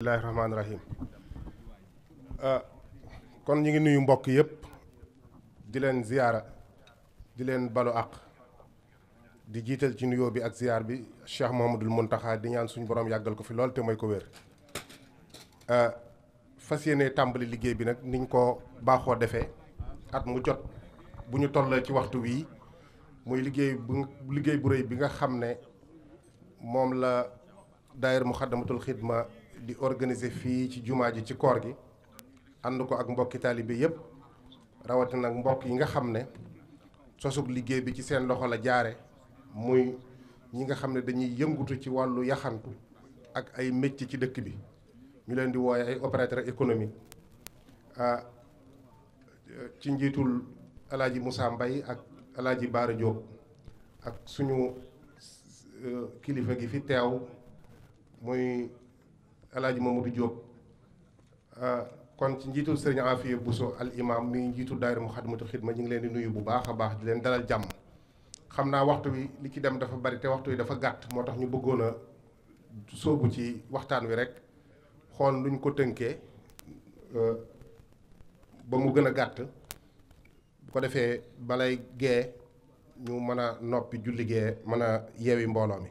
bismillaahi rahmaani rahiim kon ñu ngi nuyu mbokk yëpp di leen ziyaara di leen balu àq di jiital ci nuyoo bi ak ziyaar bi Cheikh Mouhamadoul Mountakha di ñaan suñu borom yàggal ko fi lool te mooy ko wér. fas yéene tàmbali liggéey bi nag niñ ko baaxoo defee at mu jot bu ñu toll ci waxtu wii muy liggéey bu rëy bi nga xam ne moom la daayira Muxaddamatul Xidma di organiser fii ci jumaa ji ci koor gi ànd ko ak mbokki taalibe yépp rawatina nag mbokk yi nga xam ne sosug liggéey bi ci seen loxo la jaare muy ñi nga xam ne dañuy yëngutu ci wàllu yaxantu ak ay métier ci dëkk bi ñu leen di wooye ay opérateur économique ci njiitul alaaji Moussa Mbaye ak alaaji Baara Diop ak suñu kilifa gi fi teew muy alaaji Mamadou Diop kon ci njiitul sëriñ Afiya Bousso al imam mi njiitul daayira Muxaddamatul Xidma ñu ngi leen di nuyu bu baax a baax di leen dalal jàmm. xam naa waxtu wi li ci dem dafa bari te waxtu wi dafa gàtt moo tax ñu bëggoon a sóobu ci waxtaan wi rek xool luñ ko tënkee ba mu gën a gàtt bu ko defee balay gee ñu mën a noppi julli gee mën a yeewi mbooloo mi.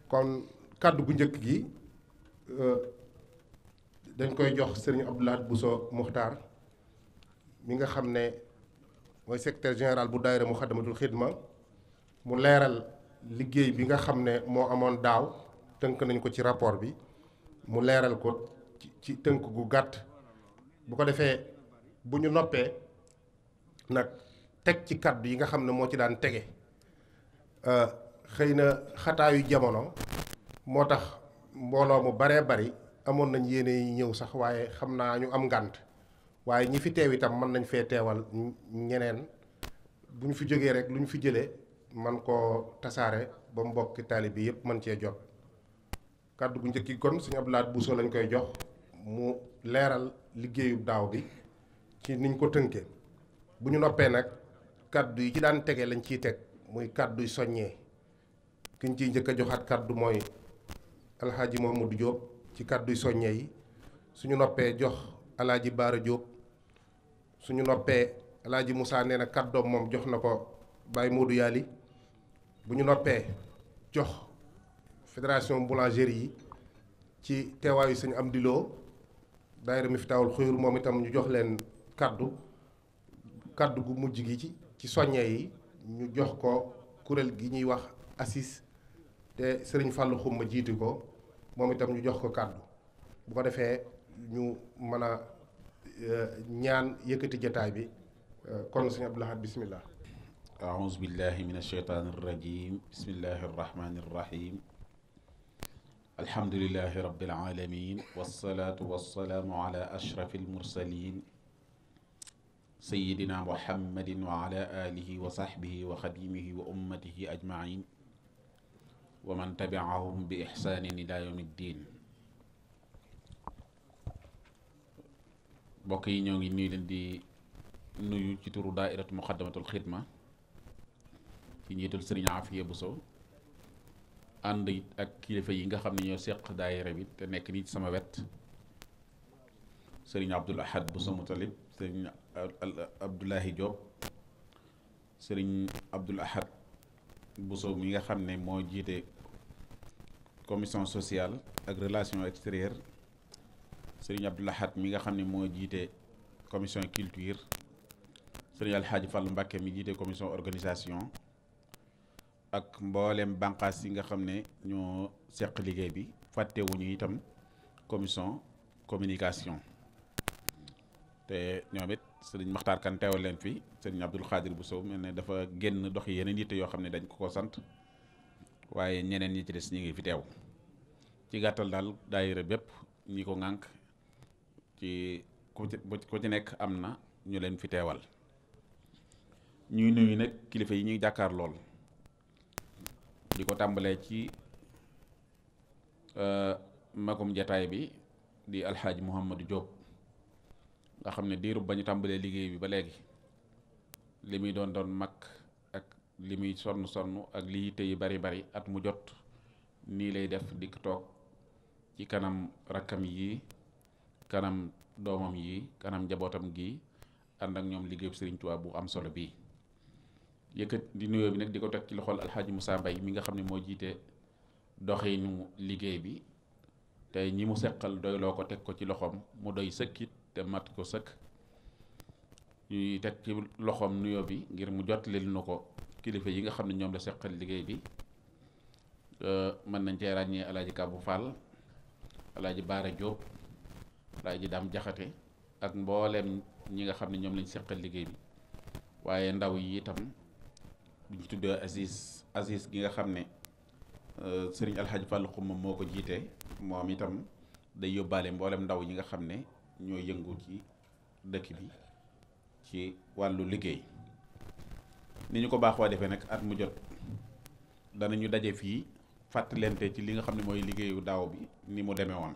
kon kàddu gu njëkk gi dañ koy jox sëriñ Abdou Lahad Bousso Muxtaar mi nga xam ne mooy secrétaire général bu daayira Muxaddamatul Xidma mu leeral liggéey bi nga xam ne moo amoon daaw tënk nañ ko ci rapport bi mu leeral ko ci tënk gu gàtt bu ko defee bu ñu noppee nag teg ci kàddu yi nga xam ne moo ci daan tege xëy na xataayu jamono moo tax mbooloo mu baree bari amoon nañ yéene yi ñëw sax waaye xam naa ñu am ngànt waaye ñi fi teew itam mën nañ fee teewal ñeneen bu ñu fi jógee rek lu ñu fi jëlee man koo tasaare ba mbokki taalibe bi yépp mën cee jot kàddu gu njëkk gi kon Sëriñ Abdou Lahad Bousso lañ koy jox mu leeral liggéeyu daaw bi ci niñ ko tënkee bu ñu noppee nag kàddu yi ci daan tege lañ ciy teg muy kàdduy soññee kiñ ciy njëkk a joxaat kàddu mooy alxaaji Mamadou Diop ci kàdduy soññee yi suñu noppee jox alaaji Baara Diop suñu noppee alaaji Moussa nee na kàddoom moom jox na ko Baye Modou Yali bu ñu noppee jox fédération boulangerie yi ci teewaayu sëñ Amdi Lo daayira Miftaahul Xuyur moom itam ñu jox leen kàddu gu mujj gi ci soññee yi ñu jox ko kuréel gi ñuy wax ACIS te sëriñ Fallou Xumma jiitu ko moom itam ñu jox ko kàddu bu ko defee ñu mën a ñaan yëkkati jataay bi kon sëñ Abdou Lahad bismillah. aouzu billahi min asheytaani irrajim bismillahi irrahmani irrahim alhamdulilahi rabbil alamin wassalaatu wassalaamu ala ashrafi almursalin sayidina muhammadin wa ala alihi wa sahbihi wa xadimihi wa ummatihi ajmain wa man tabiahum bi ixsaanin ila yawmi ddin. mbokk yi ñoo ngi nuyu leen di nuyu ci turu daairatu Muxaddamatul Xidma ci njiitul sëriñ Afiya Bousso ànd it ak kilifa yi nga xam ne ñoo seq daayira bi te nekk nii ci sama wet sëriñ Abdul Ahad Bousso Moutalib sëriñ Abdoulahi Diop sëriñ Abdul Ahad Bousso mi nga xam ne moo jiite commission sociale ak relation extérieure sëriñ Abdul Ahad mi nga xam ne moo jiite commission culture sëriñ Alxaaji Fall Mbàkke mi jiite commission organisation ak mboolem bànqaas yi nga xam ne ñoo seq liggéey bi fàttewuñu itam commission communication te ñoom it sëriñ Maxtaar Kan teewal leen fi sëriñ Abdul Xaadir Bousso mel ne dafa génn dox yeneen yitte yoo xam ne dañ ko sant waaye ñeneen ñi ci des ñi ngi fi teew ci gàttal daal daayira bépp ñi ko ŋànk ci ku ci nekk am na ñu leen fi teewal ñuy nuyu nag kilifa yi ñuy jàkkaar lool di ko tàmbalee ci magum jataay bi di alxaaji Mouhamadou Diop nga xam ne diirub ba ñu tàmbalee liggéey bi ba léegi li muy doon mag ak li muy sonn ak li yitte yi bari at mu jot nii lay def dikk toog ci kanam rakkam yi, kanam doomam yi, kanam njabootam gi ànd ak ñoom liggéeyu Sëriñ Tuubaa bu am solo bii. yëkkat di nuyoo bi nag di ko teg ci loxol Alxaaji Moussa Mbaye mi nga xam ne moo jiite doxinu liggéey bi tey ñi mu seqal doyloo ko teg ko ci loxoom mu doy sëkkit te mat ko sëkk. ñuy teg ci loxoom nuyoo bi ngir mu jottalil nu ko kilifa yi nga xam ne ñoom la seqal liggéey bi. mën nañ cee ràññee Alaaji Kabu Fall, Alaaji Baara Diop, Alaaji Daam Jaxate ak mbooleem ñi nga xam ne ñoom lañ seqal liggéey bi. waaye ndaw yi itam bu ñu tuddee Aziz gi nga xam ne sëriñ Alxaaji Fall Xuma moo ko jiite, moom itam day yóbbaale mboolem ndaw yi nga xam ne ñoo yëngu ci dëkk bi ci wàllu liggéey. ni ñu ko baaxoo defee nag at mu jot danañu daje fii fàttalente ci li nga xam ne mooy liggéeyu daaw bi ni mu demee woon.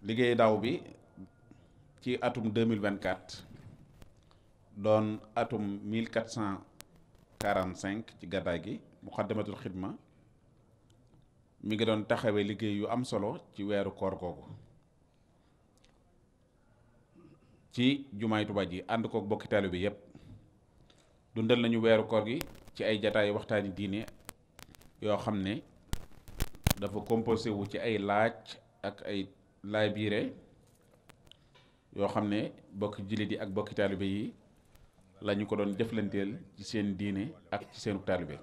liggéeyu daaw bi ci atum 2024 doon atum 1445 ci gàddaay gi, Muxaddamatul Xidma mi ngi doon taxawee liggéey yu am solo ci weeru koor googu ci jumaay Tuubaa ji ànd kook bokki taalibe bi yépp. dundal nañu weeru koor gi ci ay jataay waxtaani diine yoo xam ne dafa composé wu ci ay laaj ak ay laay biire yoo xam ne bokki jullit yi ak bokki taalibe yi lañu ko doon jëflanteel ci seen diine ak ci seenu taalibe,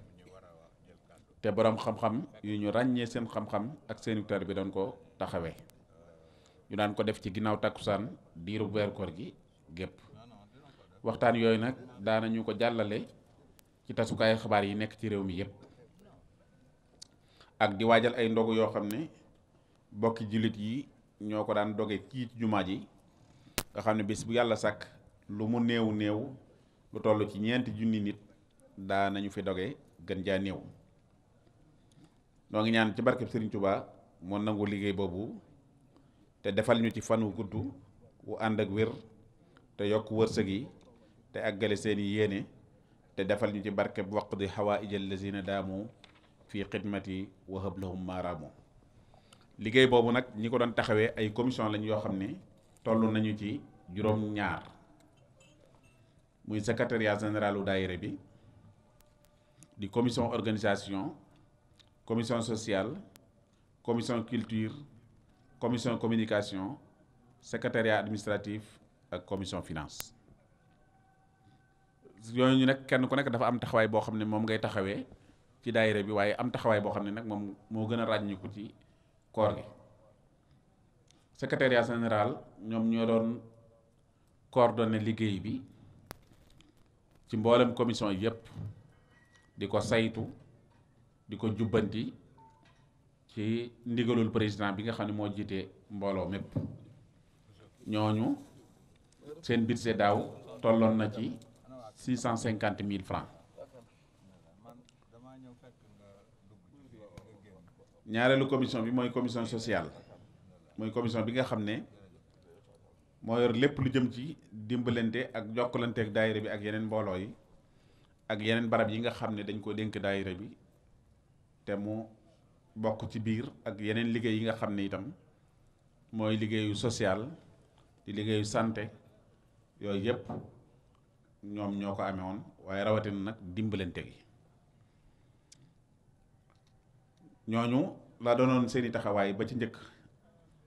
te boroom xam-xam yu ñu ràññee seen xam-xam ak seenu taalibe doon ko taxawee. ñu daan ko def ci ginnaaw takkusaan diiru weeru koor gi gépp. waxtaan yooyu nag daanañu ko jàllale ci tasukaayu xabaar yi nekk ci réew mi yépp, ak di waajal ay ndogu yoo xam ne bokki jullit yi ñoo ko daan doge ci jumaa ji, nga xam ne bés bu yàlla sàkk lu mu néew néew lu toll ci 4,000 nit daanañu fi doge gën jaa néew. noo ngi ñaan ci barkeb Sëriñ Tuubaa moo nangu liggéey boobu te defal ñu ci fan wu gudd wu ànd ak wér te yokk wërsëg yi te àggale seeni yéene te defal ñu ci barkeb waqdi hawaa'ij allazina daamu fii xidmati wa hab lahum maaraamu. liggéey boobu nag ñi ko doon taxawee ay commission lañ yoo xam ne toll nañu ci juróom-ñaar, muy secrétariat général u daayira bi, di commission organisation, commission sociale, commission culture, commission communication, secrétariat administratif ak commission finance. yooyu nag kenn ku nekk dafa am taxawaay boo xam ne moom ngay taxawee ci daayira bi, waaye am taxawaay boo xam ne nag moom moo gën a ràññiku ci koor gi. secrétariat général ñoom ñoo doon coordonné liggéey bi ci mboolem commission yépp, di ko saytu, di ko jubbanti ci ndigalul président bi nga xam ne moo jiite mbooloo mépp. ñooñu seen budget daaw tolloon na ci 650 000 francs. ñaareelu commission bi mooy commission sociale, mooy commission bi nga xam ne moo yor lépp lu jëm ci dimbalante ak jokkalante ak daayira bi ak yeneen mbooloo yi ak yeneen barab yi nga xam ne dañ ko dénk daayira bi te mu bokk ci biir, ak yeneen liggéey yi nga xam ne itam mooy liggéeyu social di liggéeyu santé, yooyu yépp ñoom ñoo ko amee woon, waaye rawatina nag dimbalante gi. ñooñu la doonoon seeni taxawaay ba ci njëkk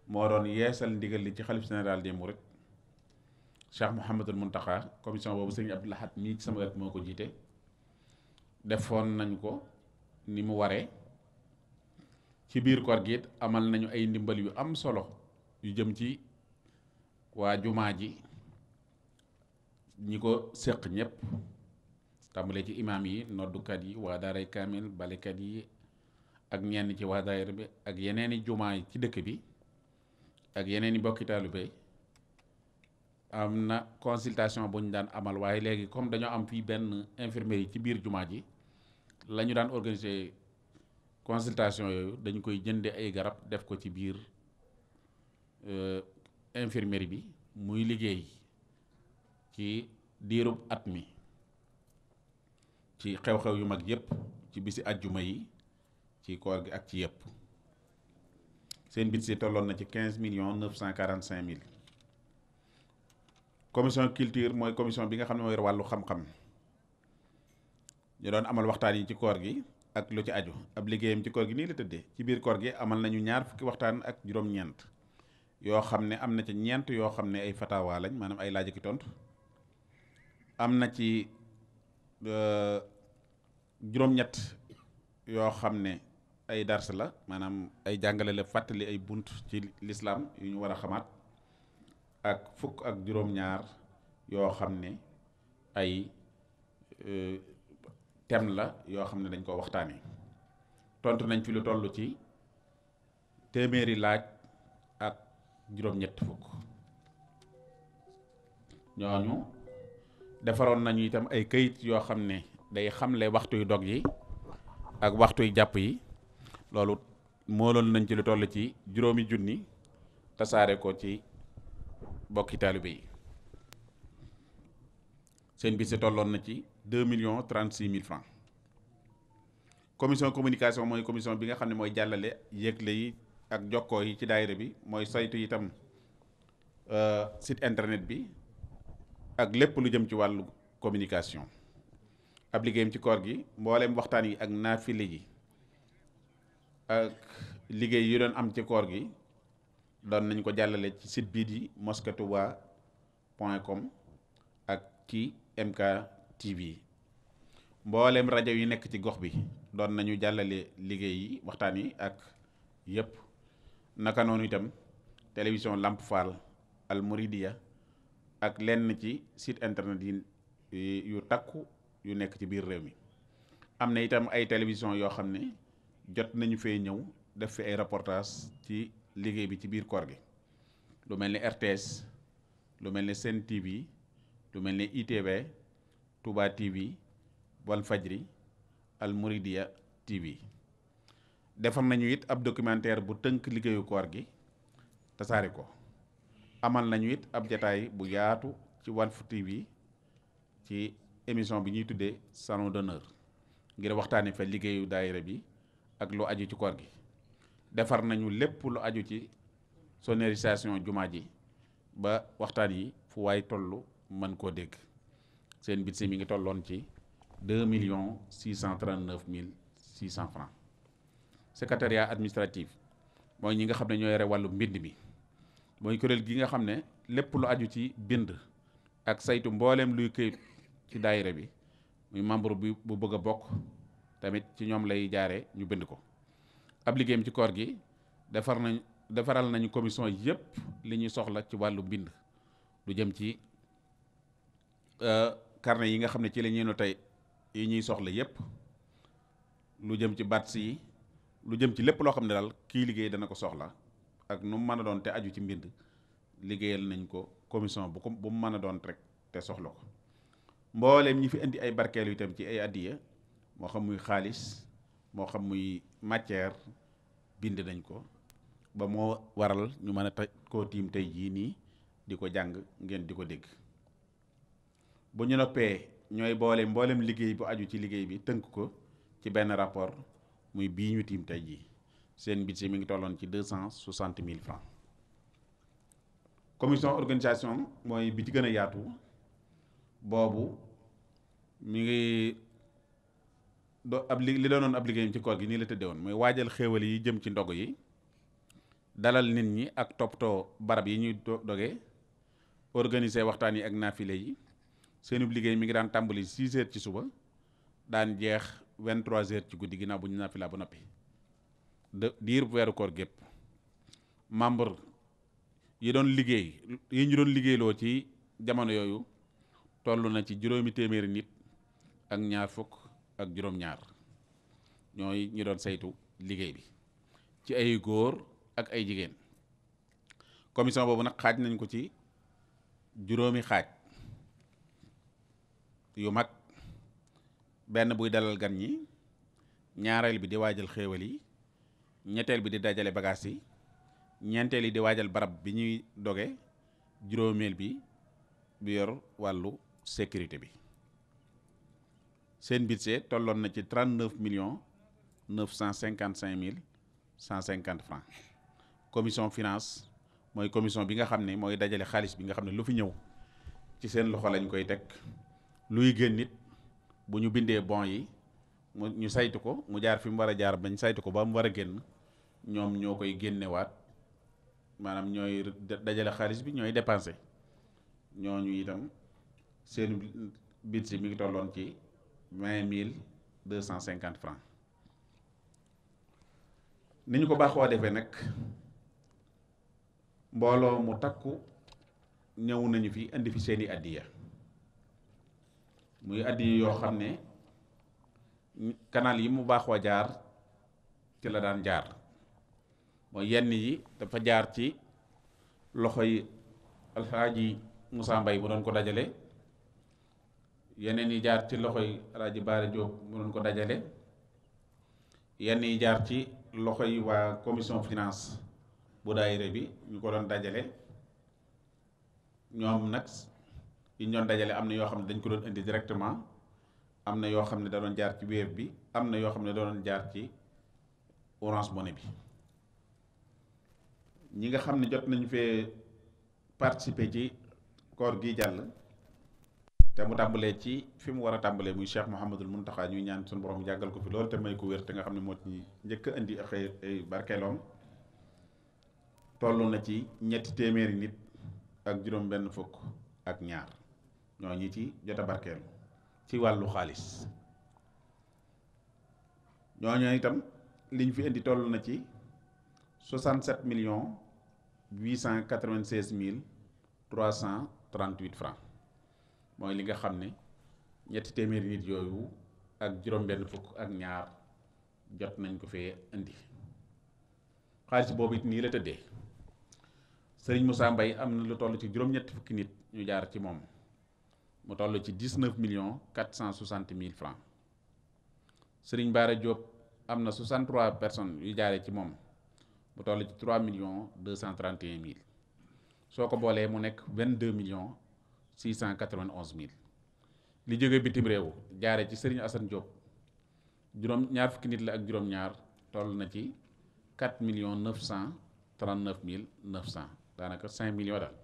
moo doon yeesal ndigal li ci xalif général des mourides Cheikh Mouhamadul Mountakha. commission boobu sëñ Abdou Lahad mii ci sama wet moo ko jiite. defoon nañ ko ni mu waree. ci biir koor gi it amal nañu ay ndimbal yu am solo yu jëm ci waa jumaa ji, ñi ko séq ñëpp, tàmbalee ci imaam yi, noddukat yi, waa daaray kaamil, balekat yi, ak ñenn ci waa daayira bi, ak yeneeni jumaa yi ci dëkk bi, ak yeneeni bokki taalibe. am na consultation bu ñu daan amal, waaye léegi comme dañoo am fii benn infirmerie ci biir jumaa ji, la ñu daan organiser consultation yooyu dañu koy jënde ay garab def ko ci biir infirmerie bi, muy liggéey ci diirub at mi ci xew-xew yu mag yépp, ci bisi ajjuma yi, ci koor gi ak ci yépp. seen budget tolloon na ci 15,945,000. commission culture mooy commission bi nga xam ne mooy wàllu xam-xam ñu doon amal waxtaan yi ci koor gi ak lu ci aju. ab liggéeyam ci koor gi nii la tëddee. ci biir koor gi amal nañu 20 fukki waxtaan ak juróom-ñeent yoo xam ne am na ci ñeent yoo xam ne ay fatawa lañ, maanaam ay laaj ak tontu. am na ci juróom-ñett yoo xam ne ay dars la, maanaam ay jàngale la, fàttali ay bunt ci lislaam yu ñu war a xamaat, ak fukk ak juróom-ñaar yoo xam ne ay thème la yoo xam ne dañ ko waxtaanee. tontu nañ fi lu toll ci téeméeri laaj ak juróom-ñett fukk. ñooñu defaroon nañu itam ay këyit yoo xam ne day xamle waxtuy dog yi ak waxtuy jàpp yi. loolu mooloon nañ ci lu toll ci 5,000 tasaare ko ci bokki taalibe yi. seen bis tolloon na ci 2,36,000 francs. commission communication mooy commission bi nga xam ne mooy jàllale yëgle yi ak jokkoo yi ci daayira bi, mooy saytu itam site internet bi ak lépp lu jëm ci wàllu communication. ab liggéeyam ci koor gi mbooleem waxtaan yi ak naafile yi ak liggéey yi doon am ci koor gi doon nañ ko jàllale ci site bii di moskatouba.com ak ci MK TV. mbooleem rajo yi nekk ci gox bi doon nañu jàllale liggéey yi waxtaan yi ak yépp. naka noonu itam télévision Lamp Fall, Al Mouridiya ak lenn ci site internet yi yu takku yu nekk ci biir réew mi. am na itam ay télévision yoo xam ne jot nañu fee ñëw def fi ay reportage ci liggéey bi ci biir koor gi, lu mel ni RTS, lu mel ni Sen TV, lu mel ni ITV, Touba TV, Walfajri, Al Mouridiya TV. defar nañu it ab documentaire bu tënk liggéeyu koor gi tasaare ko. amal nañu it ab jataay bu yaatu ci Walf TV ci émission bi ñuy tuddee salon d'honneur ngir waxtaane fa liggéeyu daayira bi ak lu aju ci koor gi. defar nañu lépp lu aju ci sonorisation jumaa ji ba waxtaan yi fu waay toll mën koo dégg. seen budget mi ngi tolloon ci 2,639,600 francs. secrétariat administratif mooy ñi nga xam ne ñoo yore wàllu mbind mi, mooy kuréel gi nga xam ne lépp lu aju ci bind ak saytu mbooleem luy këyit ci daayira bi, muy membre bi bu bëgg a bokk tamit ci ñoom lay jaare ñu bind ko. ab liggéeyam ci koor gi defaral nañu commission yépp li ñuy soxla ci wàllu mbind, lu jëm ci carnet yi nga xam ne ci la ñuy noté yi ñuy soxla yépp, lu jëm ci bats yi, lu jëm ci lépp loo xam ne daal kii liggéey dana ko soxla ak nu mu mën a doon te aju ci mbind, liggéeyal nañ ko commission bu mu mën a doon rek te soxla ko. mbooleem ñi fi indi ay barkeelu itam ci ay addiya, moo xam muy xaalis moo xam muy matière, bind nañ ko ba moo waral ñu mën a koo tiim tey jii nii di ko jàng ngeen di ko dégg. bu ñu noppee ñooy boole mboolem liggéey bu aju ci liggéey bi tënk ko ci benn rapport muy bii ñu tiim tey jii. seen budget mi ngi tolloon ci 260,000 francs. commission organisation mooy bi ci gën a yaatu, boobu mi ngi li doonoon ab liggéeyam ci koor gi nii la tëddee woon, mooy waajal xéewal yi jëm ci ndog yi, dalal nit ñi ak toppatoo barab yi ñuy doge, organiser waxtaan yi ak naafile yi. seenub liggéey mi ngi daan tàmbali 6 heures ci suba, daan jeex 23 heures ci guddi ginnaaw bu ñu naafila ba noppi diir bu weeru koor gépp. membre yi doon liggéey yi ñu doon liggéeyloo ci jamono yooyu toll na ci 200 nit ak 2 ñooy ñi doon saytu liggéey bi ci ay góor ak ay jigéen. commission boobu nag xaaj nañ ko ci 5 xaaj yu mag, benn buy dalal gan ñi, ñaareel bi di waajal xéewal yi, ñetteel bi di dajale bagages yi, ñeenteel yi di waajal barab bi ñuy doge, juróomeel bi yor wàllu sécurité bi. seen budget tolloon na ci 39,955,150 francs. commission finance mooy commission bi nga xam ne mooy dajale xaalis bi nga xam ne lu fi ñëw ci seen loxo lañ koy teg luy génn nit bu ñu bindee bon yi ñu saytu ko mu jaar fi mu war a jaar bañ saytu ko ba mu war a génn ñoom ñoo koy génnewaat maanaam ñooy dajale xaalis bi ñooy dépensé ñooñu itam seen budget mi ngi tolloon ci 20 250 francs ni ñu ko baaxoo defee nag mbooloo mu takku ñëw nañu fi indi fi seeni addiya muy addiya yoo xam ne canal yi mu baaxoo jaar ci la daan jaar mooy yenn yi dafa jaar ci loxoy alxaaji Moussa Mbaye mu doon ko dajale yeneen yi jaar ci loxoy alaaji Baara Diop mu doon ko dajale yenn yi jaar ci loxoy waa commission finance bu daayira bi ñu ko doon dajale ñoom nag yi ñu doon dajale am na yoo xam ne dañ ko doon indi directement am na yoo xam ne da doon jaar ci Wave bi am na yoo xam ne da doon jaar ci Orange Money bi ñi nga xam ne jot nañu fee participer ci koor gi jàll te mu tàmbalee ci fi mu war a tàmbalee muy Cheikh Mouhamadul Mountakha ñuy ñaan suñu borom jàggal ko fi loolu te may ko wér te nga xam ne moo ci njëkk a indi ay barkeeloom toll na ci 300 nit ak juróom-benn fukk ak ñaar ñoo ñi ci jot a barkeel ci wàllu xaalis ñooñu itam liñ fi indi toll na ci 67 millions 896 mille 338 francs mooy li nga xam ne 300 nit yooyu ak juróom-benn fukk ak ñaar jot nañ ko fee indi xaalis boobu it nii la tëddee sëriñ Moussa Mbaye am na lu toll ci juróom-ñetti fukki nit ñu jaar ci moom mu toll ci 19 millions 460 mille francs sëriñ Baara Diop am na 63 personnes yu jaaree ci moom mu toll ci 3 millions 231 mille soo ko boolee mu nekk 22 millions 691 mille li jóge bitim réew jaare ci sëriñ Assane Diop ñaar fukki nit la ak juróom-ñaar toll na ci 4 millions 939 mille 900 daanaka 5 millions daal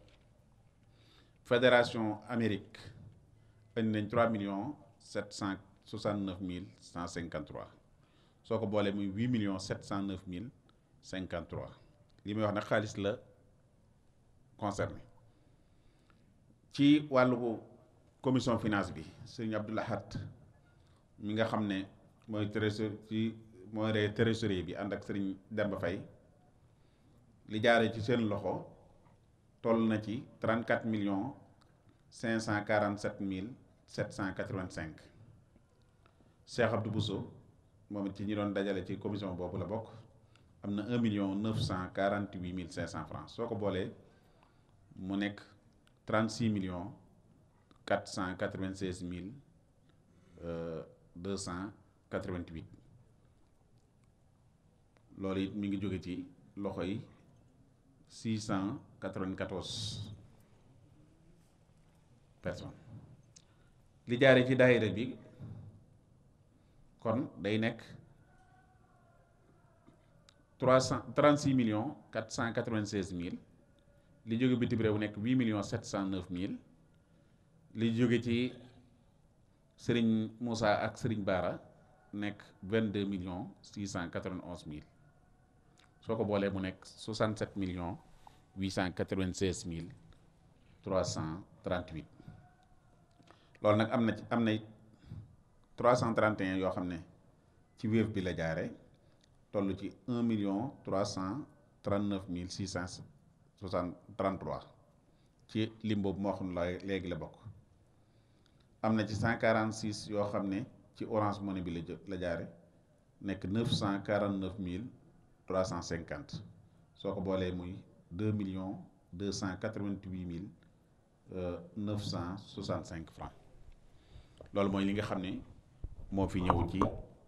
fédération Amérique indi nañ 3 millions 769 mille 153 soo ko boolee muy 8 millions 709 mille 53 li may wax nag xaalis la concerné ci wàllu commission finance bi sëñ Abdoul Ahad mi nga xam ne mooy trésorier bi ànd ak sëriñ Demba Faye li jaare ci seen loxo toll na ci 34 millions 547 mille 785 Cheikh Abdou Bousso moom it ci ñi doon dajale ci commission boobu la bokk am na 1 million 948 mille 500 francs soo ko boolee mu nekk 36 millions 496 mille 288 loolu it mi ngi jóge ci loxo yi 694 personnes li jaare ci daayira bi kon day nekk 36 millions 496 mille li jóge bitim réew nekk 8 millions 709 mille li jóge ci Serigne Moussa ak Serigne Bara nekk 22 millions 691 mille soo ko boolee mu nekk 67 millions 896 mille 338 loolu nag am na 331 yoo xam ne ci Wave bi la jaare toll ci 1 million 339 mille 633 ci lim boobu moo xam la léegi la bokk am na ci 146 yoo xam ne ci Orange Money bi la jaare nekk 949 mille 350 soo ko boolee muy 2 millions 288 mille 965 francs loolu mooy li nga xam ne moo fi ñëw ci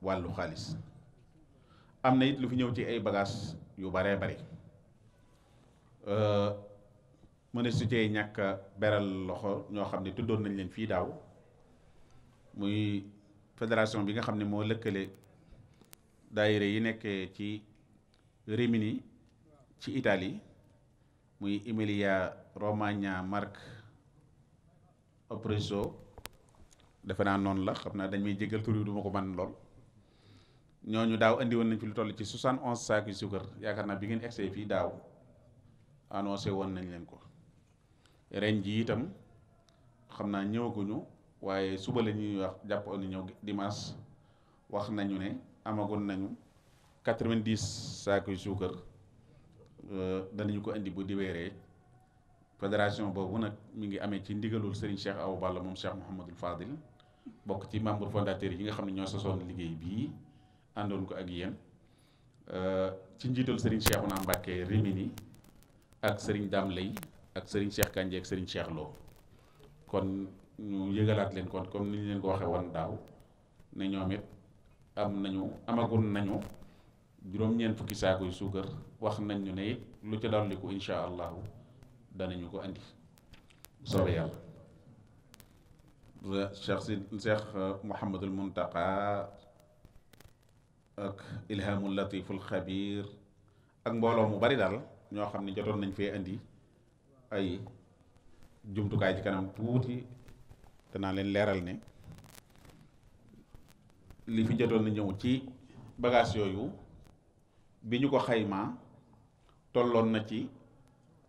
wàllu xaalis am na it lu fi ñëw ci ay bagages yu baree bari mëne su cee ñàkk beral loxo ñoo xam ne tuddoon nañ leen fii daaw muy fédération bi nga xam ne moo lëkkale daayira yi nekkee ci Rimini ci Italie muy Emilia Romagna Marche Abruzzo defe naa noonu la, xam naa dañ may jéggal tur yi du ma ko man lool. ñooñu daaw andi woon nañ fi lu toll ci 71 sacs yu suukar, yaakaar naa bi ngeen egsee fii daaw annoncé woon nañ leen ko. ren ji itam xam naa ñëwaguñu, waaye suba la ñuy wax jàppoon ni ñëw dimanche wax nañu ne amagoon nañu 90 sacs yu suukar. danañu ko indi bu diweeree. fédération boobu nag mi ngi amee ci ndigalul Serigne Cheikh Awa Balla moom Cheikh Mouhamadul Fadil, bokk ci membre fondateur yi nga xam ne ñoo sosoon liggéey bii àndoon ko ak yéen, ci njiital Serigne Cheikhouna Mbacké Rimini ak Serigne Dame Lay ak Serigne Cheikh Kanji ak Serigne Cheikh Lo. kon ñu yëgalaat leen kon comme ni ñu leen ko waxee woon daaw ne ñoom it amagun nañu juróom-ñeent fukki saako yu suukar. wax nañ ñu ne it lu ca dolliku insha allahu danañu ko andi soobee yàlla. Cheikh Mouhamadul Muntaqa ak Ilhamul Latiful Xabir ak mbooloo mu bari daal ñoo xam ne jotoon nañ fee andi ay jumtukaay ci kanam tuuti danaa leen leeral ne li fi jotoon na ñëw ci bagage yooyu bi ñu ko xaymaa tolloon na ci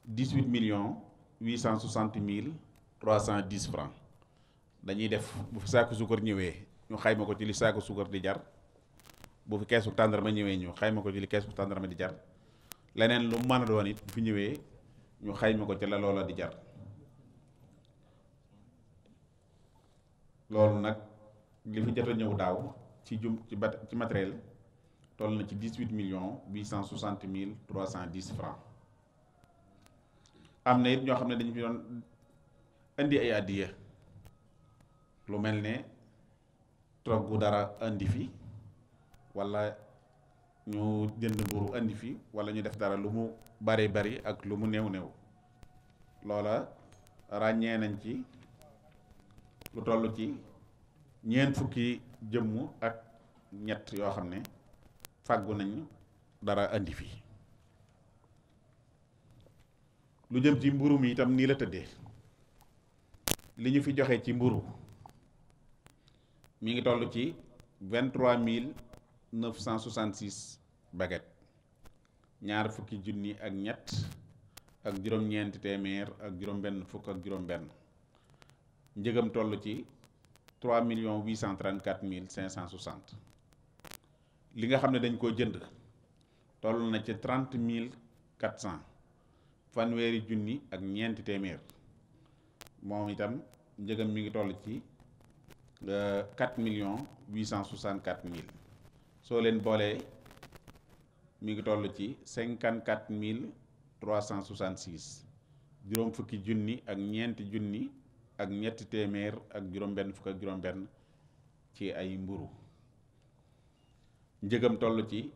18,860,310 francs. dañuy def bu fi saaku suukar ñëwee ñu xayma ko ci li saaku suukar di jar, bu fi keesu tàndarma ñëwee ñu xayma ko ci li keesu tàndarma di jar, leneen lu mën a doon it bu fi ñëwee ñu xayma ko ci la loola di jar. loolu nag li fi jot a ñëw daaw ci ci matériel toll na ci 18,860,310 francs. am na it ñoo xam ne dañu fi doon indi ay addiya, lu mel ne togg dara indi fi, wala ñu jënd mburu indi fi, wala ñu def dara lu mu bari bari ak lu mu néew néew. loola ràññee nañ ci lu toll ci ñeent fukki jëmm ak ñett yoo xam ne fàggu nañ dara indi fi. lu jëm ci mburu mi itam nii la tëddee. li ñu fi joxe ci mburu mi ngi toll ci 23,966 baguettes, ñaar fukki junni ak ñett ak juróom-ñeenti téeméer ak juróom-benn fukk ak juróom-benn. njëgam toll ci 3,834,560. li nga xam ne dañ koo jënd toll na ci 30,400, fanweeri junni ak ñeenti téeméer. moom itam njëgam mi ngi toll ci 4,864,000. soo leen boolee mi ngi toll ci 54,366, juróom fukki junni ak ñeenti junni ak ñetti téeméer ak juróom-benn fukk ak juróom-benn ci ay mburu. njëgam toll ci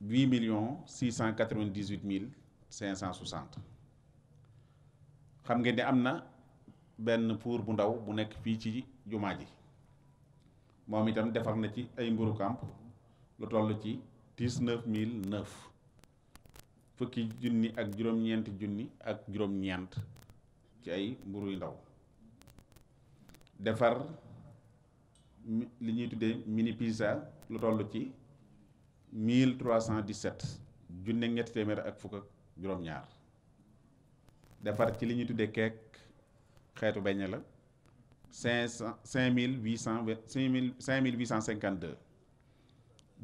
8,698,560. xam ngeen ne am na benn pour bu ndaw bu nekk fii ci jumaa ji, moom itam defar na ci ay mburu kamp lu toll ci 19,009, fukki junni ak juróom-ñeenti junni ak juróom-ñeent ci ay mburu yu ndaw. defar li ñuy tuddee mini pizza lu toll ci 1,317, junni ak ñetti téeméer ak fukk ak juróom-ñaar. defar ci li ñuy tuddee keek xeetu beñe la 5,852,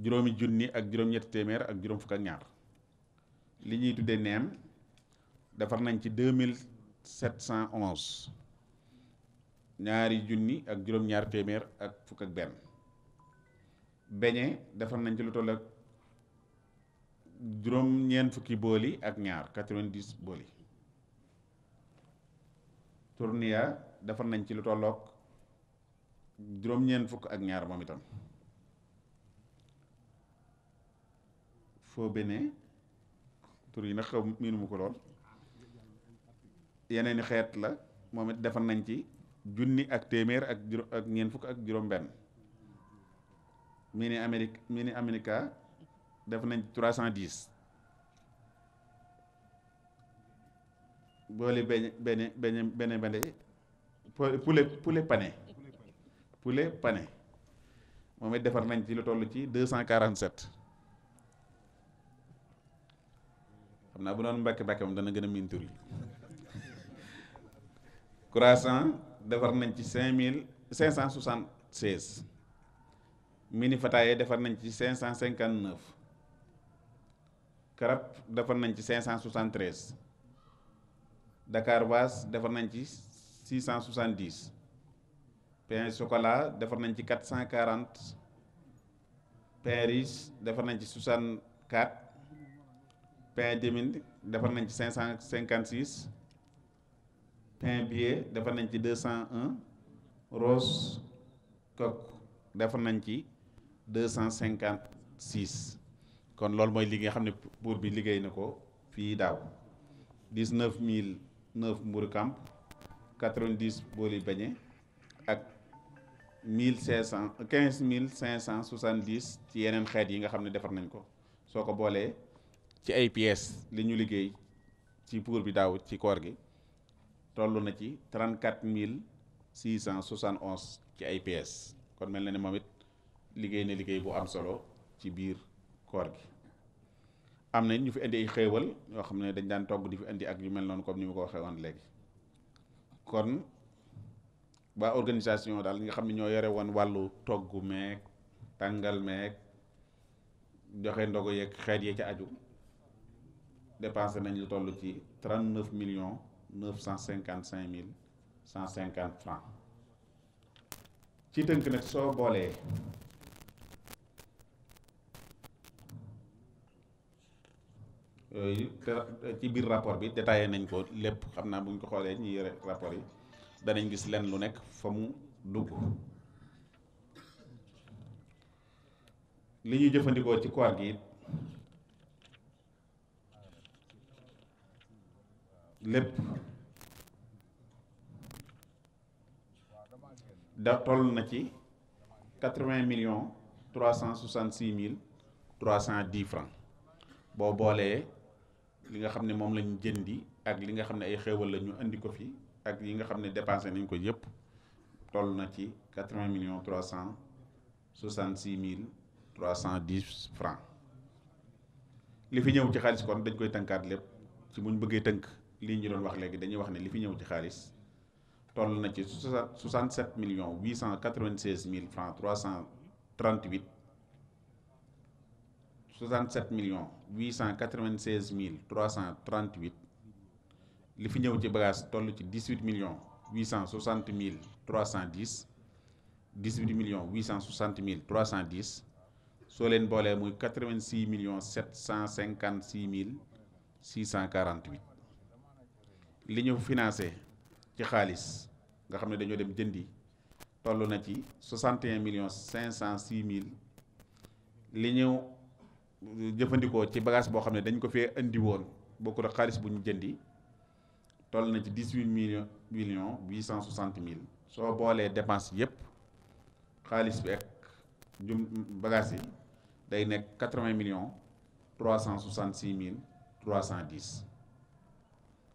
juróomi junni ak juróom-ñetti téeméer ak juróom fukk ak ñaar. li ñuy tuddee neem defar nañ ci 2,711, ñaari junni ak juróom-ñaar téeméer ak fukk ak benn. beñe defar nañ ci lu toll ak juróom-ñeent fukki booli ak ñaar 90 booli. tournia defar nañ ci lu tollook juróom-ñeent fukk ak ñaar moom itam. foo bene tur yi nag xaw miinu mu ko lool, yeneen i xeet la moom it defar nañ ci junni ak téeméer ak ñeent fukk ak juróom-benn. mini America def nañ 310, booli bene bene poulet pané moom it defar nañ ci lu toll ci 247. xam naa bu doon mbàkke moom dana gën a miin tur yi. croissant defar nañ ci 5576. mini fataaye defar nañ ci 559. karab defar nañ ci 573. Dakar Vase defar nañ ci 670. pain chocolat defar nañ ci 440. pain riche defar nañ ci 64. pain deminde defar nañ ci 556. pain billet defar nañ ci 201. rose coque defar nañ ci 256. kon loolu mooy li nga xam ne buur bi liggéey na ko fii daaw 19009 mburu kamp 90 booli beñe ak 15570 ci yeneen xeet yi nga xam ne defar nañ ko soo ko boolee ci ay pièces li ñu liggéey ci buur bi daaw ci koor gi toll na ci 34671 ci ay pièces kon mel na ne moom it liggéey na liggéey bu am solo ci biir koor gi. am na ñu fi indi ay xéewal yoo xam ne dañ daan togg di fi indi ak yu mel noonu comme ni ma ko waxee woon léegi kon ba organisation daal nga xam ne ñoo yore woon wàllu togg meeg tàngal meeg joxe ndogu yeeg xeet yee ca aju dépensé nañ lu toll ci 39 955 francs ci tënk nag soo boolee yooyu ci biir rapport bi détaillé nañ ko lépp xam naa bu ñu ko xoolee ñi yore rapport yi danañ gis lenn lu nekk fa mu dugg li ñuy jëfandikoo ci koor gi lépp da toll na ci 80,366,310 francs boo boolee li nga xam ne moom lañu jëndi ak li nga xam ne ay xéewal la ñu indi ko fi ak yi nga xam ne dépensé nañ ko yëpp toll na ci 80,366,310 francs li fi ñëw ci xaalis kon dañ koy tënkaat lépp ci muñ bëggee tënk lii ñu doon wax léegi dañuy wax ne li fi ñëw ci xaalis toll na ci 67,896,000 francs 338 67,896,338 li fi ñëw ci bagage toll ci 18,860,310 18,860,310 soo leen boolee muy 86,756,648 li ñu financé ci xaalis nga xam ne dañoo dem jëndi toll na ci 61,506,000 li ñu jëfandikoo ci bagage boo xam ne dañ ko fee indi woon bokkul ak xaalis bu ñu jëndi toll na ci 18,860,000 soo boolee dépense yépp xaalis bi ak bagage yi day nekk 80,366,310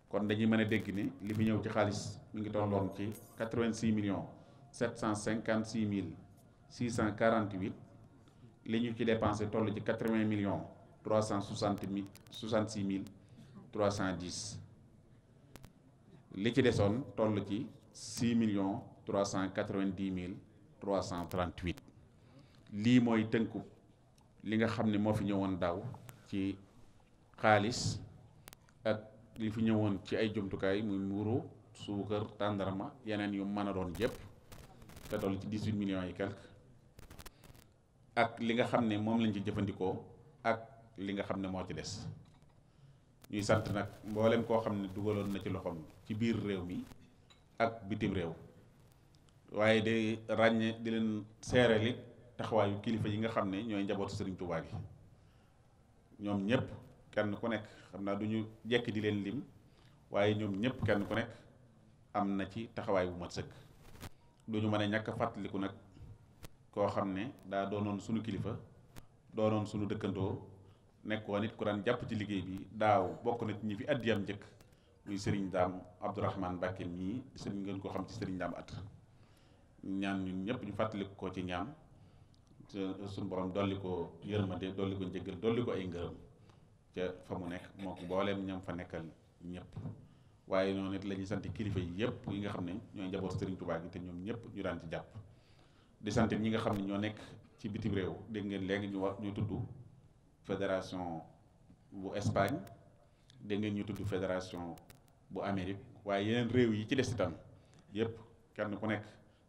kon dañuy mën a dégg ne li fi ñëw ci xaalis mi ngi tolloon ci 86,756,648 li ñu ci dépensé toll ci 80,366,310 li ci desoon toll ci 6,390,338 lii mooy tënku li nga xam ne moo fi ñëwoon daaw ci xaalis ak li fi ñëwoon ci ay jumtukaay muy mburu suukar tàndarma yeneen yu mën a doon yépp te toll ci 18 millions yi quelque ak li nga xam ne moom lañ ci jëfandikoo ak li nga xam ne moo ci des ñuy sant nag mboolem koo xam ne dugaloon na ci loxoom ci biir réew mi ak bitim réew waaye de ràññe di leen seerali taxawaayu kilifa yi nga xam ne ñooy njabootu Sëriñ Tuubaa gi ñoom ñëpp kenn ku nekk xam naa du ñu jekki di leen lim waaye ñoom ñëpp kenn ku nekk am na ci taxawaay bu mat sëkk du ñu mën a ñàkk a fàttaliku nag koo xam ne daa doonoon sunu kilifa doonoon sunu dëkkandoo nekkoon nit ku daan jàpp ci liggéey bi daaw bokk na ci ñi fi addiyam njëkk muy sëriñ Daam Abdourahman Mbàkke mii sëriñ ngeen ko xam ci sëriñ Daam at ñaan ñun ñëpp ñu fàttaliku ko ci ñaan suñu borom dolli ko yërmande dolli ko njëggal dolli ko ay ngërëm ca fa mu nekk moo ko mbooleem ñam fa nekkal ñëpp waaye noonu it la ñuy sant kilifa yi yëpp yi nga xam ne ñooy njaboot sëriñ Tuubaa gi te ñoom ñëpp ñu daan ci jàpp di sant ñi nga xam ne ñoo nekk ci bitim réew dégg ngeen léegi ñu tudd fédération bu Espagne dégg ngeen ñu tudd fédération bu Amérique waaye yeneen réew yi ci des itam yëpp kenn ku nekk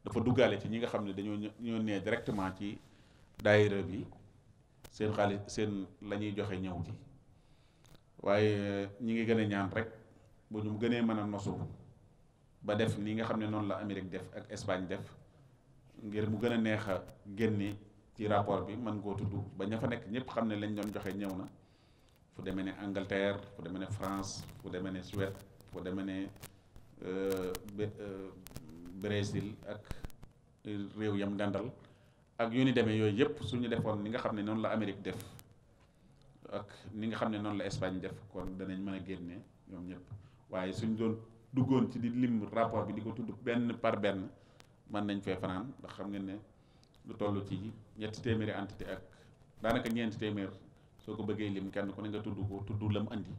dafa duggaale ci ñi nga xam ne ñoo nee directement ci daayira bi seen xaalis seen la ñuy joxe ñëw ci waaye ñi ngi gën a ñaan rek bu ñu gënee mën a nosu ba def ni nga xam ne noonu la Amérique def ak Espagne def ngir mu gën a neex a génne ci rapport bi mën koo tudd ba ña fa nekk ñëpp xam ne lañ doon joxe ñëw na fu demee ne Angleterre fu demee ne France fu demee ne Suède fu demee ne Brésil ak réew yam dandal ak yu ni demee yooyu yëpp suñu defoon ni nga xam ne noonu la Amérique def ak ni nga xam ne noonu la Espagne def kon danañ mën a génne ñoom ñëpp waaye suñ doon duggoon ci di lim rapport bi di ko tudd benn par benn mën nañ fee fanaan ndax xam ngeen ne lu toll ci 3 téeméeri entité ak daanaka 4 téeméer soo ko bëggee lim kenn ku ne nga tudd ko tudd lam andi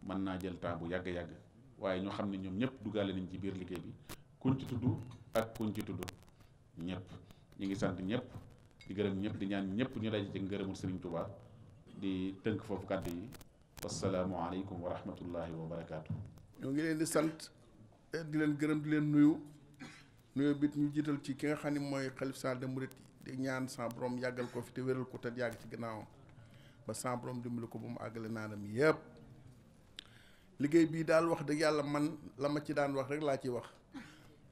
mën naa jël temps bu yàgg-yàgg waaye ñoo xam ne ñoom ñëpp duggaale nañ ci biir liggéey bi kuñ ci tudd ak kuñ ci tudd ñëpp ñu ngi sant ñëpp di gërëm ñëpp di ñaan ñëpp ñu daje ci ngërëmul Sëriñ Tuubaa di tënk foofu kàddu yi wasalaamualeykum wa rahmatullahi wa barakaatu. ñoo ngi leen di sant di leen gërëm di leen nuyu bit ñu jiital ci ki nga xam ne mooy xalif général des mourides di ñaan sa borom yàggal ko fi te wéral ko te yàgg ci gannaawam ba sa borom dimbali ko ba mu àggale naanam yépp liggéey bii daal wax dëgg yàlla man la ma ci daan wax rek laa ciy wax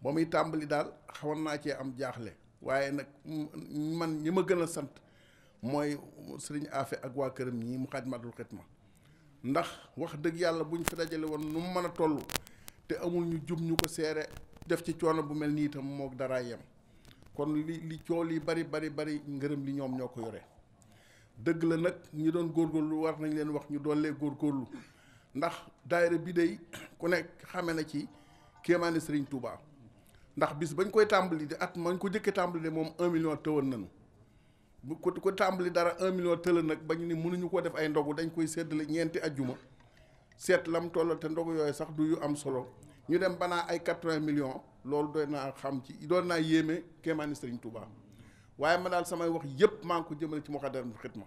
ba muy tàmbali daal xawoon naa cee am jaaxle waaye nag man ñi ma gën a sant mooy sëriñ Afe ak waa këram ñii mu Xaadimatul Xidma ndax wax dëgg yàlla buñ fi dajale woon nu mu mën a toll te amul ñu jub ñu ko seere def ci coono bu mel nii itam moog dara yem kon li coow li bari ngërëm li ñoom ñoo ko yore dëgg la nag ñi doon góorgóorlu war nañ leen wax ñu doolee góorgóorlu ndax daayira bi day ku nekk xame na ci kéemaane Sëriñ Touba ndax bis bañ koy tàmbali di at mañ ko jëkkee tàmbali de moom 1 million tëwoon nañu bu ko tàmbali dara 1 million tëla nag bañ ni mënuñu ko def ay ndogu dañ koy séddale ñeenti ajjuma seet lam toll te ndogu yooyu sax du yu am solo ñu dem banaa ay 80 millions loolu doy naa xam ci doon naa yéeme kéemaani Sëriñ Touba waaye ma daal samay wax yëpp maa ngi ko jëmale ci Moukhaddamatoul Khidma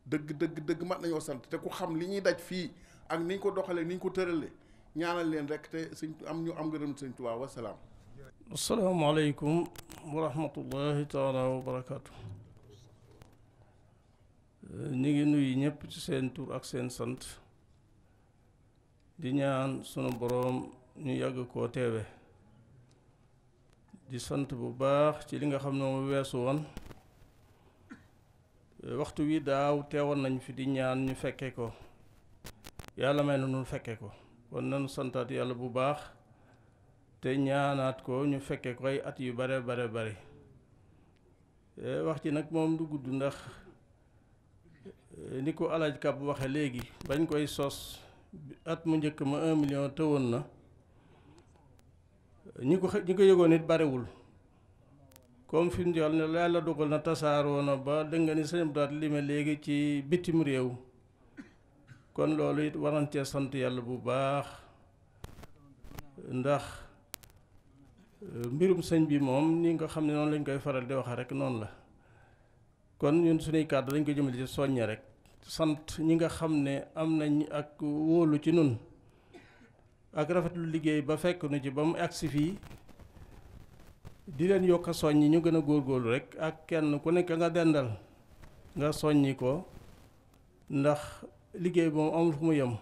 dëgg mat nañoo sant te ku xam li ñuy daj fii ak ni ñu ko doxalee ni ñu ko tëralee ñaanal leen rek te sëñ ñu am ngërëm Sëriñ Touba wasalaam. asalaamaaleykum wa rahmatullahi taala wa barakaatu. ñu ngi nuyu ñëpp ci seen tur ak seen sant di ñaan sunu boroom ñu yàgg koo teewe di sant bu baax ci li nga xam ne mu weesu woon waxtu wi daaw teewoon nañ fi di ñaan ñu fekke ko yàlla may na nu fekke ko kon nanu santaat yàlla bu baax te ñaanaat ko ñu fekke ko ay at yu bare wax ci nag moom du gudd ndax ni ko alaaj Kab waxe léegi bañ koy sos at mu njëkk ma 1 million tëwoon na ñi ko yëgoon nit barewul comme fi mu toll ne yàlla dogal na tasaaroo na ba dégg nga ni sëñ daat lime léegi ci bitim réew kon loolu it war nañ cee sant yàlla bu baax ndax mbirum sëñ bi moom ni nga xam ne noonu lañ koy faral di waxe rek noonu la kon ñun suñuy kàddu dañ ko jëmale ci soññe rek sant ñi nga xam ne am nañ ak wóolu ci nun ak rafetlu liggéey ba fekk nu ci ba mu agsi fii di leen yokk a soññi ñu gën a góorgóorlu rek ak kenn ku nekk nga dendal nga soññi ko ndax liggéey moom amul fu mu yem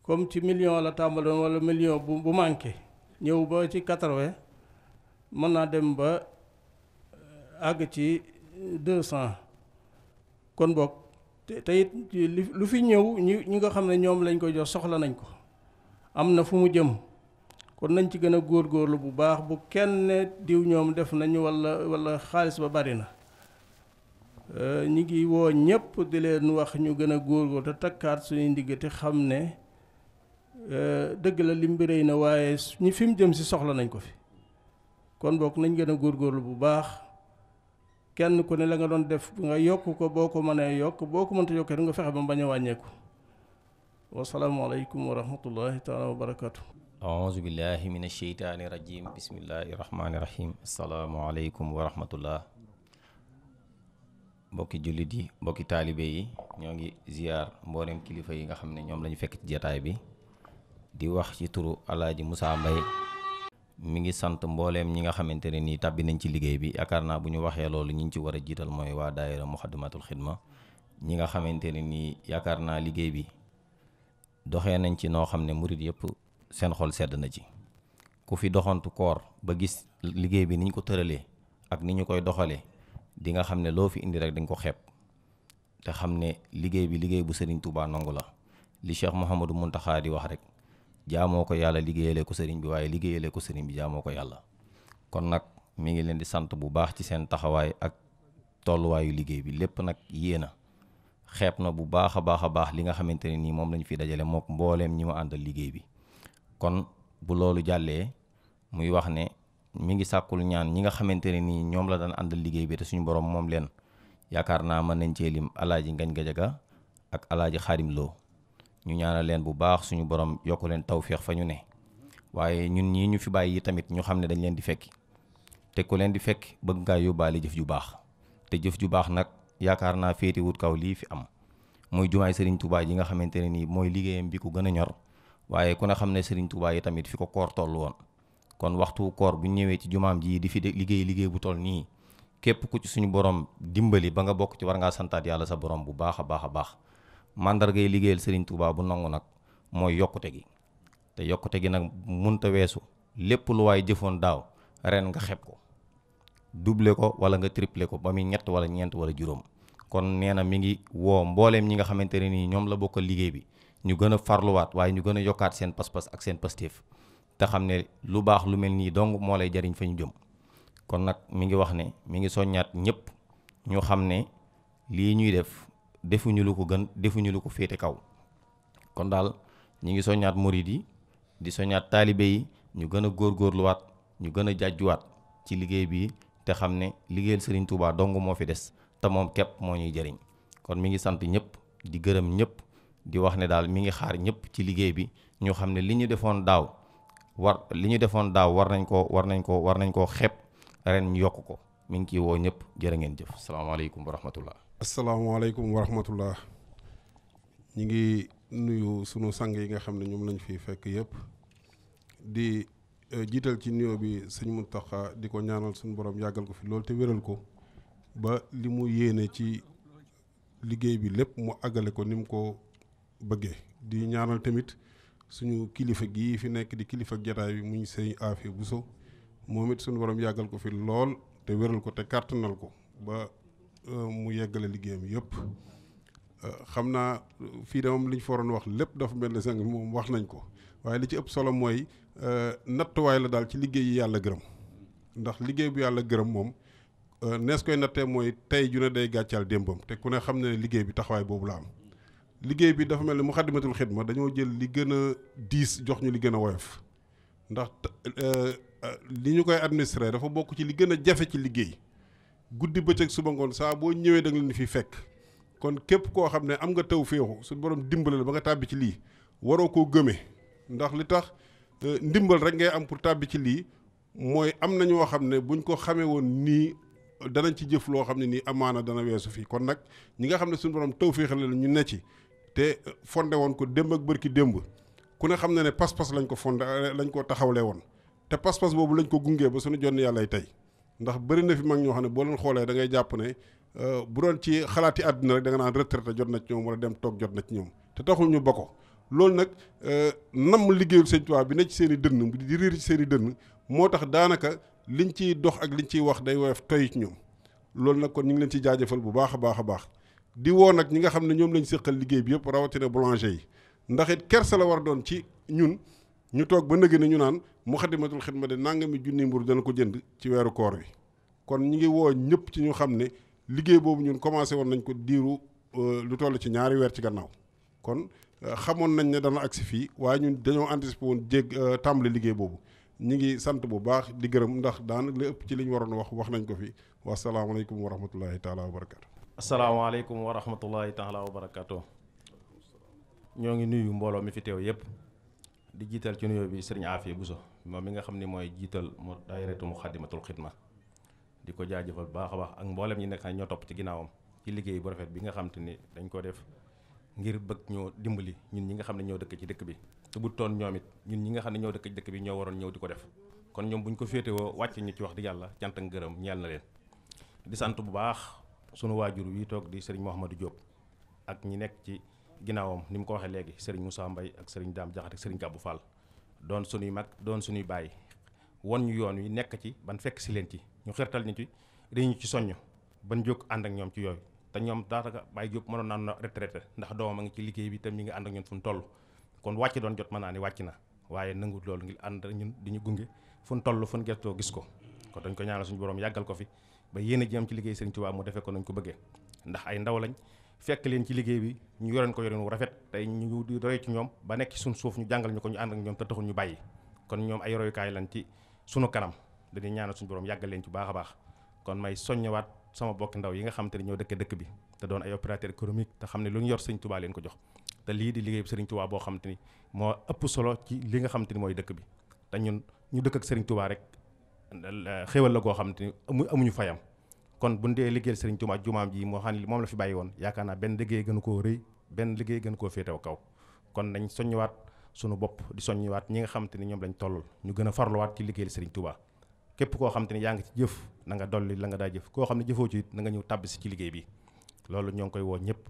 comme ci million la tàmbaloon wala million bu manqué ñëw ba ci 80 mën naa dem ba àgg ci 200 kon boog te it lu fi ñëw ñi nga xam ne ñoom lañ ko jox soxla nañ ko am na fu mu jëm kon nañ ci gën a góorgóorlu bu baax bu kenn diw ñoom def nañu wala xaalis ba bari na ñi ngi woo ñëpp di leen wax ñu gën a góorgóorlu te takkaat suñuy ndigg te xam ne dëgg la lim bi rëy na waaye ñi fi mu jëm si soxla nañ ko fi kon bokk nañ gën a góorgóorlu bu baax kenn ku ne la nga doon def nga yokk ko boo ko mënee yokk boo ko mënta yokkee nga fexe ba mu bañ a wàññeeku. wasalaamualeykum wa rahmatullahi taala wa barakatu. aouzu billahi min asheytaani rajim bismillahi rahmaani rahim asalaamualeykum wa rahmatullah. mbokki jullit yi mbokki taalibe yi ñoo ngi ziyaar mboolem kilifa yi nga xam ne ñoom lañu fekk ci jataay bi di wax ci turu alaaji Moussa Mbaye mi ngi sant mbooleem ñi nga xamante ne nii tàbbi nañ ci liggéey bi yaakaar naa bu ñu waxee loolu ñi ci war a jiital mooy waa daayira Muxaddamatul Xidma ñi nga xamante ne nii yaakaar naa liggéey bi doxee nañ ci noo xam ne murit yëpp seen xol sedd na ci. ku fi doxantu koor ba gis liggéey bi ni ñu ko tëralee ak ni ñu koy doxalee di nga xam ne loo fi indi rek dañ ko xeeb te xam ne liggéey bi liggéey bu Serigne Touba nangu la li Cheikh Mouhamadou Mountakha di wax rek jaamoo ko yàlla liggéeyalee ko Serigne bi waaye liggéeyalee ko Serigne bi jaamoo ko yàlla. kon nag mi ngi leen di sant bu baax ci seen taxawaay ak tolluwaayu liggéey bi lépp nag yéena xeeb na bu baax a baax li nga xamante ne nii moom lañu fi dajale mook mbooleem ñi ma àndal liggéey bi. kon bu loolu jàllee muy wax ne mi ngi sàkkul ñaan ñi nga xamante ne nii ñoom la daan àndal liggéey bi te suñu borom moom leen yaakaar naa mën nañ cee lim alaaji Ngañ Gajaga ak alaaji Xaadim Lo ñu ñaanal leen bu baax suñu borom yokk leen tawféex fa ñu ne waaye ñun ñii ñu fi bàyyi tamit ñu xam ne dañ leen di fekki te ku leen di fekk bëgg ngaa yóbbaale jëf ju baax te jëf ju baax nag yaakaar naa féete wut kaw lii fi am muy jumaay Serigne Touba ji nga xamante ne nii mooy liggéeyam bi ku gën a ñor waaye ku ne xam ne Serigne Touba yi tamit fi ko koor toll woon kon waxtu koor bu ñëwee ci jumaam ji di fi liggéey bu toll nii képp ku ci suñu borom dimbali ba nga bokk ci war ngaa santaat yàlla sa borom bu baax a baax mandargay liggéeyal Serigne Touba bu nangu nag mooy yokkute gi te yokkute gi nag munta weesu lépp lu waay jëfoon daaw ren nga xeeb ko doublé ko wala nga triplé ko ba muy ñett wala ñeent wala juróom. kon nee na mi ngi woo mbooleem ñi nga xamante ne nii ñoom la bokkal liggéey bi ñu gën a farluwaat waaye ñu gën a yokkaat seen pas-pas ak seen pastéef te xam ne lu baax lu mel nii dong moo lay jariñ fa ñu jëm. kon nag mi ngi wax ne mi ngi soññaat ñëpp ñu xam ne lii ñuy def defuñu lu ko gën defuñu lu ko féete kaw. kon daal ñi ngi soññaat murid yi di soññaat taalibe yi ñu gën a góorgóorluwaat ñu gën a jàjjuwaat ci liggéey bi te xam ne liggéeyal Serigne Touba dong moo fi des te moom képp moo ñuy jëriñ. kon mi ngi sant ñëpp di gërëm ñëpp di wax ne daal mi ngi xaar ñëpp ci liggéey bi ñu xam ne li ñu defoon daaw war nañ koo xeeb ren ñu yokk ko mi ngi ciy woo ñëpp jërë ngeen jëf salaamaaleykum wa rahmatullah. asalaamaaleykum wa rahmatullah. ñi ngi nuyu sunu sang yi nga xam ne ñoom lañ fi fekk yëpp di jiital ci nuyoo bi sëñ Mountakha di ko ñaanal suñu borom yàggal ko fi loolu te wéral ko ba li mu yéene ci liggéey bi lépp mu àggale ko ni mu ko bëggee. di ñaanal tamit suñu kilifa gii fi nekk di kilifa jataay bi muy sëñ Afia Bousso moom it suñu borom yàggal ko fi lool te wéral ko te kàttanal ko ba mu yeggale liggéeyam yëpp. xam naa fii de moom li ñu fa waroon wax lépp dafa mel ne sang moom wax nañ ko waaye li ci ëpp solo mooy nattuwaay la daal ci liggéey yi yàlla gërëm ndax liggéey bu yàlla gërëm moom nees koy nattee mooy tey ju ne day gàccaal démbam te ku ne xam ne liggéey bi taxawaay boobu la am. liggéey bi dafa mel ne Muxaddamatul Xidma dañoo jël li gën a diis jox ñu li gën a woyof ndax li ñu koy administrer dafa bokk ci li gën a jafe ci liggéey guddi bëccëg suba ngoon saa boo ñëwee da nga leen fi fekk. kon képp koo xam ne am nga taw féexu suñu borom dimbale la ba nga tàbbi ci lii waroo koo gëmee ndax li tax ndimbal rek ngay am pour tàbbi ci lii mooy am na ñoo xam ne buñ ko xamee woon nii danañ ci jëf loo xam ne nii amaana dana weesu fii kon nag ñi nga xam ne suñu borom taw féexal la ñu ne ci te fonde woon ko démb ak bërki démb ku ne xam ne pas-pas lañ ko fonde lañ ko taxawlee woon te pas-pas boobu lañ ko gungee ba suñu jonn yàllay tey ndax bëri na fi mag ñoo xam ne boo leen xoolee da ngay jàpp ne bu doon ci xalaati àdduna rek da nga naan retraité jot na ci ñoom wala dem toog jot na ci ñoom te taxul ñu ba ko loolu nag nam liggéeyul Sëñ Tuubaa bi ne ci seen i dënn di riir ci seen i dënn moo tax daanaka liñ ciy dox ak liñ ciy wax day woyof toy ci ñoom loolu nag kon ñu ngi leen ciy jaajëfal bu baax a baax a baax di woo nag ñi nga xam ne ñoom lañ séqal liggéey bi yëpp rawatina boulanger yi ndax it kersa la war doon ci ñun ñu toog ba nëgë ne ñu naan Muxaddamatul Xidma de nangami junni mburu dana ko jënd ci weeru koor wi kon ñi ngi woo ñëpp ci ñu xam ne liggéey boobu ñun commencé woon nañ ko diiru lu toll ci ñaari weer ci gannaaw kon xamoon nañ ne dana agsi fii waaye ñun dañoo anticipé woon tàmbali liggéey boobu ñi ngi sant bu baax di gërëm ndax daanaka li ëpp ci li ñu waroon wax nañ ko fi wasalaamaaleykum wa rahmatullahi taala wa barakaatu. asalaamaaleykum wa rahmatullahi taala wa barakaatu. ñoo ngi nuyu mbooloo mi fi teew yëpp di jiital ci nuyoo bi sëriñ Afia Bousso moom mi nga xam ni mooy jiital mu daayiratu Muxaddamatul Xidma di ko jaajëfal baax a baax ak mboolem ñi nekk xam ñoo topp ci ginnaawam ci liggéey bu rafet bi nga xam te ni dañ ko def ngir bëgg ñoo dimbali ñun ñi nga xam ne ñoo dëkk ci dëkk bi te bu toon ñoom it ñun ñi nga xam ne ñoo dëkk ci dëkk bi ñoo waroon ñëw di ko def kon ñoom bu ñu ko féetewoo wàcc ñu ci wax di yàlla cant ak ngërëm ñeel na leen di sant bu baax sunu waajur wi toog di sëriñ Mouhamadou Diop ak ñi nekk ci ginnaawam ni mu ko waxee léegi sëriñ Moussa Mbaye ak sëriñ Dame Diakhaté ak sëriñ Kabou Fall doon sunuy mag doon sunuy baay won ñu yoon wi nekk ci ban fekk si leen ci ñu xirtal ñu ci dañu ci soññ ban jóg ànd ak ñoom ci yooyu te ñoom daanaka Baye Diop mënoon naan na retraité ndax doomam a ngi ci liggéey bi te mi ngi ànd ak ñun fu mu toll kon wàcc doon jot mën naa ni wàcc na waaye nangu loolu ngir ànd ñun di ñu gunge fu mu toll fu mu gëstoo gis ko kon dañ ko ñaanal suñu borom yàggal ko fi ba yéen a jëm ci liggéey Sëriñ Tuubaa mu defee ko nañ ko bëggee ndax ay ndaw lañ fekk leen ci liggéey bi ñu yoreen ko yoreen wu rafet tey ñu di roy ci ñoom ba nekk ci suñ suuf ñu jàngal ñu ko ñu ànd ak ñoom te taxul ñu bàyyi kon ñoom ay royukaay lañ ci sunu kanam dañuy ñaanal suñu borom yàggal leen ci baax a baax kon may soññewaat sama bokki ndaw yi nga xam te ne ñoo dëkk bi te doon ay opérateur économique te xam ne lu ñu yor Sëriñ Tuubaa leen ko jox te lii di liggéey Sëriñ Tuubaa boo xam te ni moo ëpp solo ci li nga xam te ni mooy dëkk bi te ñun ñu dëkk ak Sëriñ Tuubaa rek xéwal la goo xam te ni amuñu fayam kon bu ndee liggéeyal Sëriñ Tuubaa jumaam ji moo xam ne moom la fi bàyyi woon yaakaar naa benn liggéey gënu koo rëy benn liggéey gënu koo féetew kaw kon nañ soññiwaat sunu bopp di soññiwaat ñi nga xam te ni ñoom lañ tollul ñu gën a farluwaat ci liggéeyal Sëriñ Tuubaa képp koo xam te ni yaa ngi ci jëf na nga dolli la nga daa jëf koo xam ne jëfoo ci it na nga ñëw tàbbisi ci liggéey bi loolu ñoo ngi koy woo ñëpp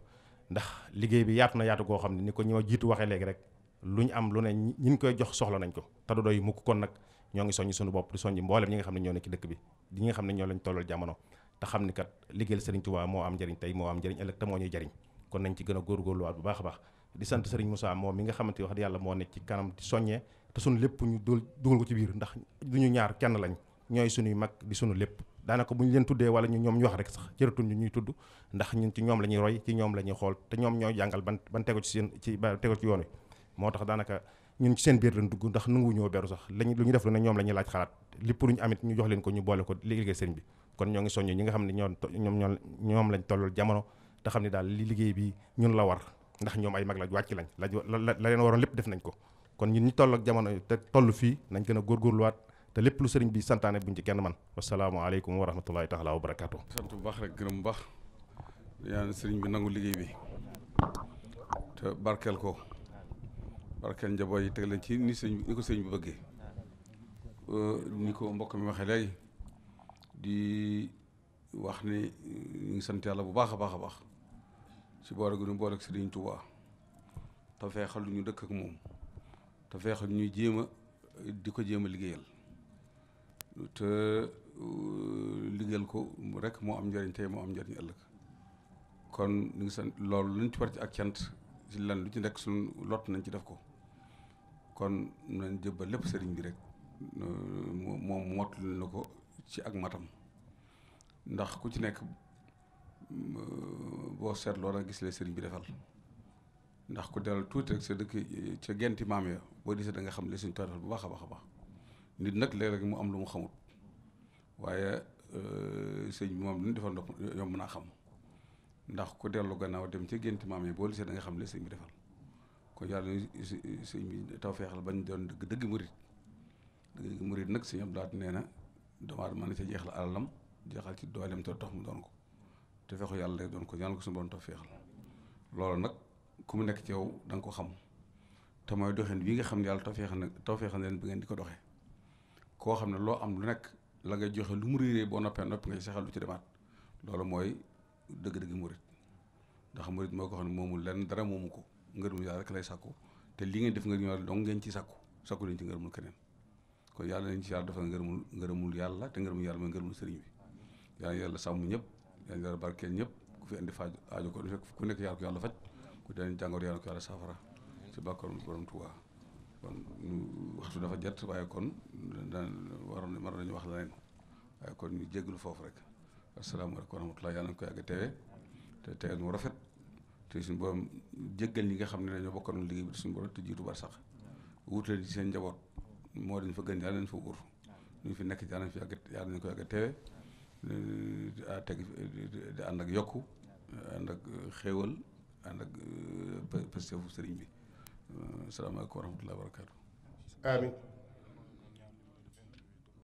ndax liggéey bi yaatu na yaatu goo xam ne ni ko ñoo jiitu waxee léegi rek lu ñu am lu ne ñi ñu koy jox soxla nañ ko te du doy mukk kon nag ñoo ngi soññi suñu bopp di soññi mboolem ñi nga xam ne ñoo nekk ci dëkk bi di ñi nga xam ne ñoo lañ tollal jamono te xam ni kat liggéeyal Sëriñ Tuubaa moo am njëriñ tey moo am njëriñ ëllëg te moo ñuy jëriñ kon nañ ci gën a góorgóorluwaat bu baax a baax di sant Sëriñ Moussa moom mi nga xamante wax di yàlla moo nekk ci kanam di soññee te suñu lépp ñu dugal ko ci biir ndax du ñu ñaar kenn lañ ñooy suñuy mag di suñu lépp daanaka bu ñu leen tuddee wala ñu ñoom ñu wax rek sax jërëtuñ ñu ñuy tudd ndax ñun ci ñoom la ñuy roy ci ñoom la ñuy xool te ñoom ñooy jàngal ban tego ci seen ci ba tego ci yoon wi moo tax daanaka ñun ci seen biir lañ dugg ndax nangu ñoo beru sax lu ñu def lu ne ñoom la ñuy laaj xalaat lépp lu ñu amit ñu jox leen ko ñu boole ko liggéey sëriñ bi kon ñoo ngi soññ ñi nga xam ne ñoom lañ tollal jamono te xam ne daal li liggéey bi ñun la war ndax ñoom ay mag la wàcc lañ la leen waroon lépp def nañ ko kon ñun ñi toll ak jamono te toll fii nañ gën a góorgóorluwaat te lépp lu sëriñ bi santaane buñ ci kenn man wasalaamaaleykum wa rahmatullahi taala wa barakaatu. sant bu baax rek gërëm bu baax ñaan sëriñ bi nangu liggéey bi te barkeel ko barkeel njaboot yi teg leen ci ni ko sëriñ bi bëggee ni ko mbokk mi waxee léegi di wax ni ñu ngi sant yàlla bu baax a baax a baax ci boole gu ñu boole ak Sëriñ Tuubaa te feexal lu ñu dëkk ak moom te feexal ñuy di ko jéem a liggéeyal te liggéeyal ko rek moo am njëriñ tey moo am njëriñ ëllëg kon ñu ngi sant loolu luñ ci war ci ak cant ci lan lu ci nekk suñu lott nañ ci def ko kon nañ jëbbal lépp sëriñ bi rek moom mottali na ko ci ak matam ndax ku ci nekk boo seetloo da gis lee sëriñ bi defal ndax ku dellu tuuti rek sa dëkk ca genti maam ya boo gisee da nga xam li suñ to defal bu baax a baax a baax nit nag léeg-léeg mu am lu mu xamut waaye sëñ bi moom lu ñu defal ndox yomb naa xam ndax ku dellu gannaaw dem ca genti maam ya boo gisee da nga xam li sëñ bi defal kon yàlla sëñ bi taw feexal bañ doon dëgg murit dëgg murit nag sëñ Abdou Lahad nee na doomu aadama na ca jeexal alalam jeexal ci dooleem te tax mu doon ko te fexu yàlla lay doon ko ñaan ko suñu borom taw feexal loolu nag ku mu nekk ci yow da nga ko xam te mooy doxin bii nga xam ne yàlla taw feexal na leen bi ngeen di ko doxee koo xam ne loo am lu nekk la ngay joxe lu mu réeree boo noppee noppi ngay saxal lu ci demaat loolu mooy dëgg-dëgg murit ndax murit moo ko xam ne moomul lenn dara moomu ko ngërëmul yàlla rek lay sàkku te li ngeen def ngërëmul yàlla dong ngeen ci sàkku leen ci ngërëmul keneen kon yàlla nañ ci yàlla defal ngërëmul yàlla te ngërëmul yàlla mooy ngërëmul sëriñ bi yàlla sàmm ñëpp yàlla barkeel ñëpp ku fi indi faaj aajo ko ku nekk yàlla ko yàlla faj ku deen jàngoor yàlla ko yàlla saafara ci bàkkoon borom Tuubaa kon waxtu dafa jot waaye kon waroon nañu wax leneen waaye kon ñu jégglu foofu rek asalaamaaleykum wa rahmatulah yàlla nañu ko yàgg teewe te teewee mu rafet te te suñu borom jéggal ñi nga xam ne dañoo bokkoon liggéey bi suñu borom te jiitu bar sax wuutale ci seen njaboot moo dañ fa gën yàlla nañ fa uur ñu fi nekk yàlla nañ fi yàlla nañ ko yàgg a teewe teg di ànd ak yokku ànd ak xéewal ànd ak pëstefu sëriñ bi asalaamaaleykum wa rahmatullahi wa barakaatu. amiin.